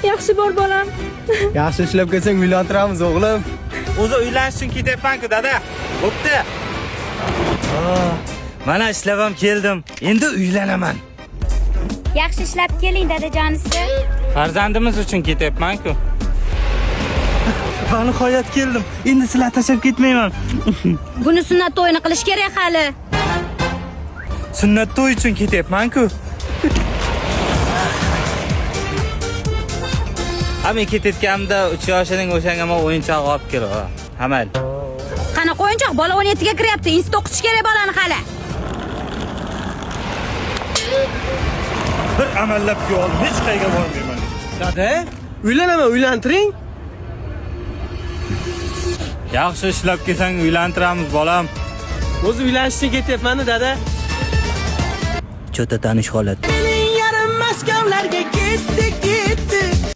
Yaxshi bor, bolam. Yaxshi ishlab kelsang, uylantiramiz, o'g'lim. O'zi uylanish uchun ketyapman-ku, dada. Bo'pti. Mana ishlab ham keldim. Endi uylanaman. Yaxshi ishlab keling, dadajonisi. Farzandimiz uchun ketyapman-ku. Va nihoyat keldim. Endi sizlar tashlab ketmayman. Buni sunnat to'yini qilish kerak hali. Sunnat to'y uchun ketyapman-ku. Ha, men ketayotganimda 3 yoshining o'shanga men o'yinchoq olib kel, ha. Ha, mayli. Qanaqa o'yinchoq? Bola 17 ga kiryapti. Institut o'qitish kerak bolani hali. Bir amallab kuyov, hech qayerga bormayman. Dada, uylanaman, uylantiring. Yaxshi ishlab kelsang, uylantiramiz, bolam. O'zi uylanish uchun ketyapman, dada. Cho'ta tanish holat. Yarim Maskovlarga ketdi, ketdi.